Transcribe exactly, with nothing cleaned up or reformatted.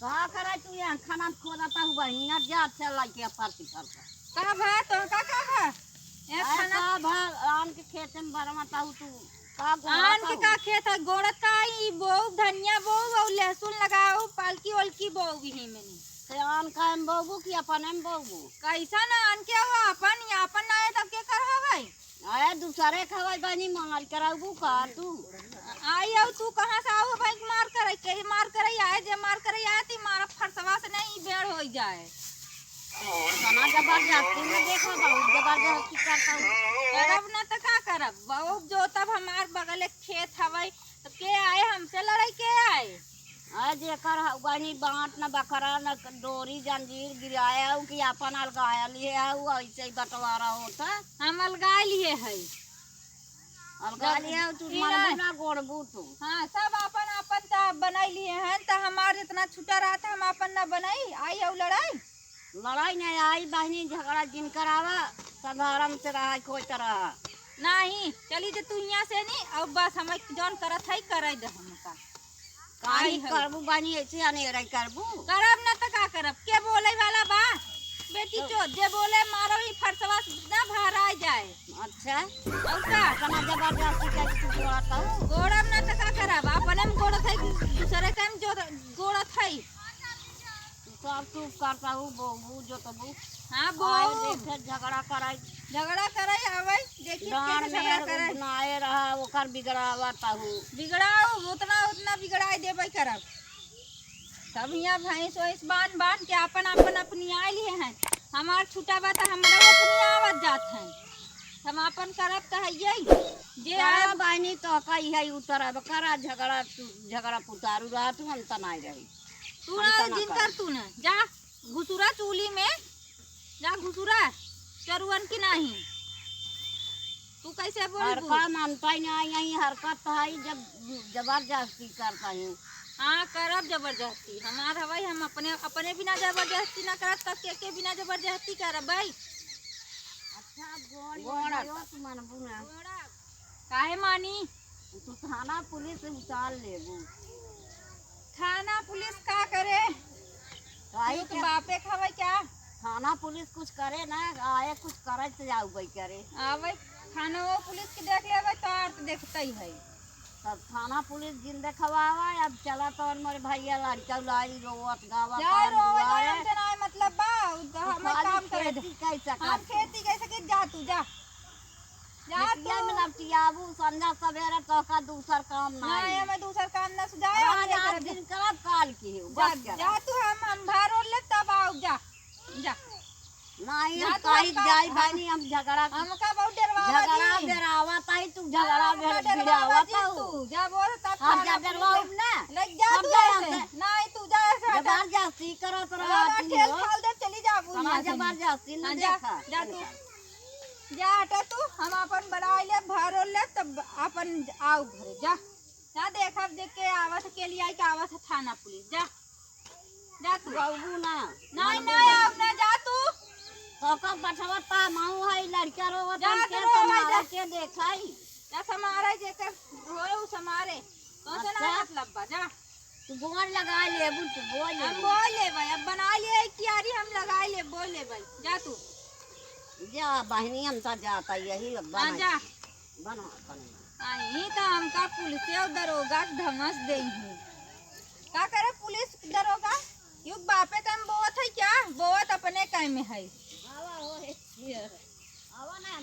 का करे तू यहाँ खाना खोदत हऊ बहिनिया, जा चल लइके परती फरता। का भा, तोहका का भा? ए अरे खाना का भा, आन के खेते में बरमत हऊ तू, का गोड़त आन के हऊ? का खेत है, गोड़त का ई बोऊ, धनिया बोऊ अउर लहसुन लगाऊ, पालकी ओलकी बोऊ ही में नहीं। ते आन काहे में बोऊ कि अपने में बोऊ? कैसन आन के हो, अपन, अपन ना है तब के कर हवे? अरे दूसरे खवाई बानी, मार कराऊ का तू? आई आऊ तू कहाँ से आऊ भाई, मार करे के, मार करे आए, जे मार करे आए ती मारा फरसवा से नहीं बेड़ हो जाए। तना जबरदस्ती में देखो, बहुत जबरदस्ती करता हूँ। करब ना तो का करब, बहुत जो तब हमार बगल एक खेत हवई, तो के आए हमसे लड़ाई के आए? आ जेकर ह-, बानी बाँट न बखरा न डोरी जंजीर गिराया हऊ कि आपन अलगाया लिए हऊ, ऐसे ही बंटवारा होता। हम अलगाए लिए है। अलगाए लिए हऊ, तू ई मानबू ना। ना गोड़बू तू। हाँ, सब आपन आपन त बनाई लिए हैं, त हमार जितना छुट्टा रहत हम आपन ना बनाई, आई हऊ लड़ाई। लड़ाई नहीं आई बहिनी, झगड़ा जिन करावा, साधारण से रहा, कोई तरह। नहीं, चली जे तू हियाँ से नहीं, अब बस हम जौन करत है, करे दे हमका। काहे आई हऊ। करबू बहिनी, ऐसे अनेरई करबू? करब ना त का करब, के बोले वाला बा? बेटी तो चोद, जे बोले मारो ही फरसवा ना भराई जाए। अच्छा। और का? इतना जबरदस्ती करके तू गोड़त हऊ? गोड़ब ना त का करब, अपने में गोड़त है, दूसरे के में जो गोड़त है। तू सब चुप करता हूँ, बोबू, जोतबू। हाँ, आए बोबू। देखे झगड़ा कराई। झगड़ा कराई, आवे, देखी डांड कैसे झगड़ा में कराई। उगनाए रहा, ओकर बिगड़ावत हूँ। बिगड़ाऊ, उतना, उतना बिगड़ाई देबे करब। सब हियाँ भैंस वैंस बांध, बांध के आपन, आपन अपनी आए लिए हैं। हमार छुट्टा बा त हमरा अपनी आवत जात हैं। हम आपन करब त हइये। जे करा आए बहिनी, तो कही है उतरब, करा झगड़ा, तू झगड़ा पुतारू रहा, तू हम त नाई रही। तू हम ना त ना जिन कर। कर तू ना, जा घुसुरा चूल्ही में, जा घुसुरा, चरुअन की नाही। तू कैसे बोलबू? हरका मानता ही ना, यही हरकत है, जब जबरदस्ती करता हूँ। हाँ, करब जबरदस्ती, हमार हवाई, हम अपने, अपने बिना जबरदस्ती ना करब, तब के, के बिना जबरदस्ती करब भाई? अच्छा, गोड़ गोड़। गोड़ तू मानबू ना। गोड़। काहे मानी? तू थाना पुलिस से उतार लेबू। थाना पुलिस का करे? काहे तू तो के? बापे खावे क्या? थाना पुलिस कुछ करे ना, आए कुछ करे से जाऊ भाई करे। आवे थाना वो पुलिस के देख लेवे तो आर तो देखते ही है। तब थाना पुलिस जिन देखवावा, अब चला तो मोरे भैया लड़का लाई रोवत गावा जा पान रोवे दुआरे। ना, हमसे ना मतलब बा, उ तो तू हमें खाली काम करे दे। खेती कैसे हम करती? खेती कैसे की जा तू जा। जा खेतिया तू। में लपटियाबू, संझा सवेरे तोहका दूसर काम ना नहीं, आई। हमें दूसर काम ना सुझाए, हम आज, नहीं आज करब। दिन करब, काल की हो, जा, बस करा। जा तू, हम, हम भार ओढ़ ले तब आओ, जा, जा। नहीं, जा हम तू, काहे हम का, जाई हम, बानी, हम झगड़ा, हमका बहुत डरवावा झगड़ा जी। बेरावा ताई, तू झगड़ा हमका बे-, डरवावा बेरावा जी ताऊ। तू, जा बोल तब हम खाना जा पीना डरवाऊब ना। नहीं, जा हम तू जा ऐसे। हमसे। नहीं, तू जा ऐसे हटा। जबरदस्ती करत रहा बाबा, तू खेल हो। खाल दे, चली जा, बुढ़िया तना से। जबरदस्ती न हाँ, जा, देखा। जा तू। जा हटा तू, हम आपन बनाई ले, भरो ले, तब आपन आओ घरे, जा। जा देखब जे के आवत, के लिए आई के आवत है थाना पुलिस, जा। जा तू। गौबू ना, नहीं, मरबू नहीं, ना। आओ ना, जा तू। तो का पठवत पा माऊ है, लड़का रोवत जा हम तू के रो, संभारे जा। के देखाई। जा संभारे जे के होए, उ संभारे। तो से ना अच्छा। मतलब बा, जा। तू बोल लगा लेबू, तू बोल हम लेबू। बोल लेबै, अब बना लिए एक कियारी हम लगा ले, बोल लेबै। जा तू। जा बहिनी, हम तो जाता यही अब हाँ, बनाई। जा। बना, बना। आई तो हमका पुलिस और दरोगा के धमस देई हूँ। का करे पुलिस दरोगा? यू बापे काम बोवत है क्या? बोवत अपने काम में है। आवा हो, हे, आवा ना।